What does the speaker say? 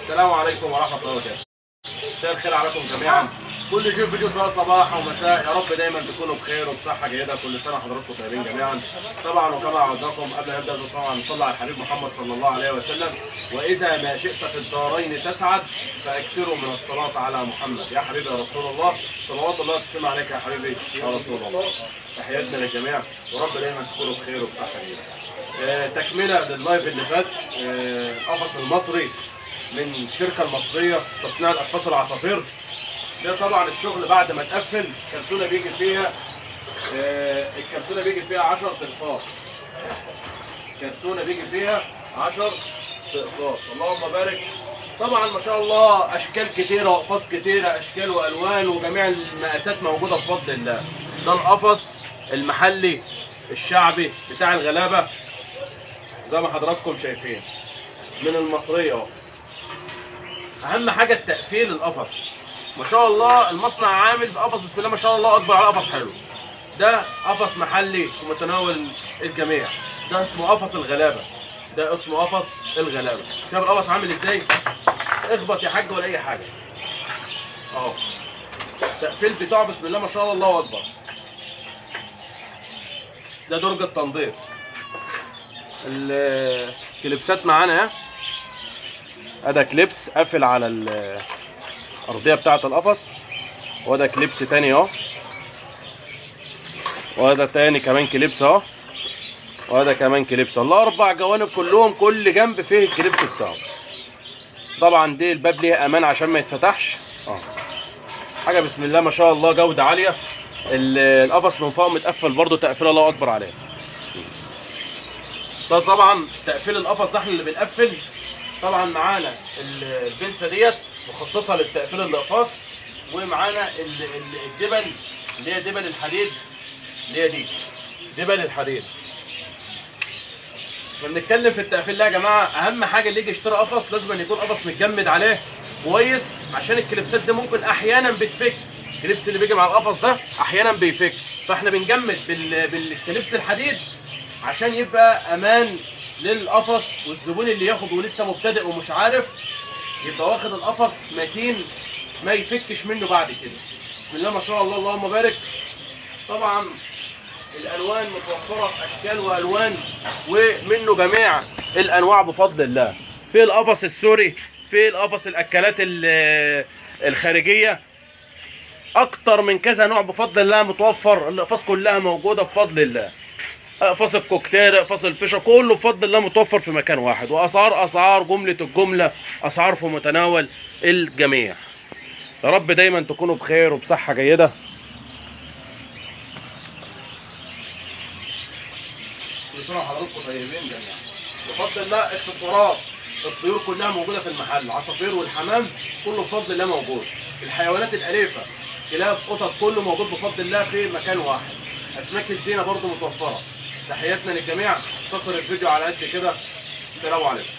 السلام عليكم ورحمة الله وبركاته. مساء الخير عليكم جميعا. كل يشوف فيديو سواء صباح او مساء، يا رب دايما تكونوا بخير وبصحه جيدة. كل سنة حضراتكم طيبين جميعا. طبعا وكما عودناكم قبل ما نبدا طبعا نصلي على الحبيب محمد صلى الله عليه وسلم، واذا ما شئت في الدارين تسعد فاكثروا من الصلاة على محمد. يا حبيبي يا رسول الله، صلوات الله وتسلم عليك يا حبيبي يا رسول الله. تحياتنا للجميع ورب دايما تكونوا بخير وبصحه جيدة. تكمله لل live اللي فات، القفص المصري من الشركة المصرية تصنيع الاقفاص العصافير. ده طبعا الشغل بعد ما تقفل الكرتونه بيجي فيها الكرتونه بيجي فيها 10 اقفاص. الكرتونه بيجي فيها 10 اقفاص، اللهم بارك. طبعا ما شاء الله اشكال كتيرة واقفاص كتيرة، اشكال والوان وجميع المقاسات موجودة بفضل الله. ده القفص المحلي الشعبي بتاع الغلابة زي ما حضراتكم شايفين من المصرية اهو. اهم حاجة التقفيل القفص. ما شاء الله المصنع عامل بقفص بسم الله ما شاء الله اكبر على قفص حلو. ده قفص محلي ومتناول الجميع. ده اسمه قفص الغلابة. ده اسمه قفص الغلابة. شايف القفص عامل ازاي؟ اخبط يا حاج ولا اي حاجة. اهو التقفيل بتاعه بسم الله ما شاء الله اكبر. ده درج التنظيف. الكليبسات معانا اهي. ادا clips قافل على الارضية بتاعه القفص، وده clips تاني اهو، وده تاني كمان clips اهو، وده كمان clips. الاربع جوانب كلهم كل جنب فيه ال clips بتاعه. طبعا دي الباب ليه امان عشان ما يتفتحش. حاجة بسم الله ما شاء الله جوده عالية. القفص من فوق متقفل برده تقفيله الله اكبر عليه. ده طبعا تقفيل القفص ده احنا اللي بنقفل. طبعا معانا البنسه ديت مخصصة للتقفيل الاقفاص، ومعانا الدبل اللي هي دبل الحديد، اللي هي دي دبل الحديد. احنا بنتكلم في التقفيل ده يا جماعة، اهم حاجة اللي يجي يشتري قفص لازم أن يكون قفص متجمد عليه كويس، عشان الكليبسات دي ممكن احيانا بتفك. ال clips اللي بيجي مع القفص ده احيانا بيفك، فاحنا بنجمد بال clips الحديد عشان يبقى امان للقفص، والزبون اللي ياخد ولسه مبتدئ ومش عارف يبقى واخد القفص متين ما يفكش منه بعد كده. بسم الله ما شاء الله اللهم بارك. طبعا الالوان متوفرة اشكال والوان ومنه جميع الانواع بفضل الله. في القفص السوري، في القفص الاكلات الخارجية، اكتر من كذا نوع بفضل الله متوفر. الاقفاص كلها موجودة بفضل الله. اقفاص الكوكتيل، اقفاص الفيشه، كله بفضل الله متوفر في مكان واحد، واسعار اسعار جملة الجملة، اسعار في متناول الجميع. يا رب دايما تكونوا بخير وبصحه جيدة. كل سنة وحضراتكم طيبين جميعا. بفضل الله اكسسوارات الطيور كلها موجودة في المحل، العصافير والحمام كله بفضل الله موجود. الحيوانات الاليفة، كلاب، قطط، كله موجود بفضل الله في مكان واحد. اسماك الزينة برضو متوفرة. تحياتنا للجميع. اختصر الفيديو على قد كده. السلام عليكم.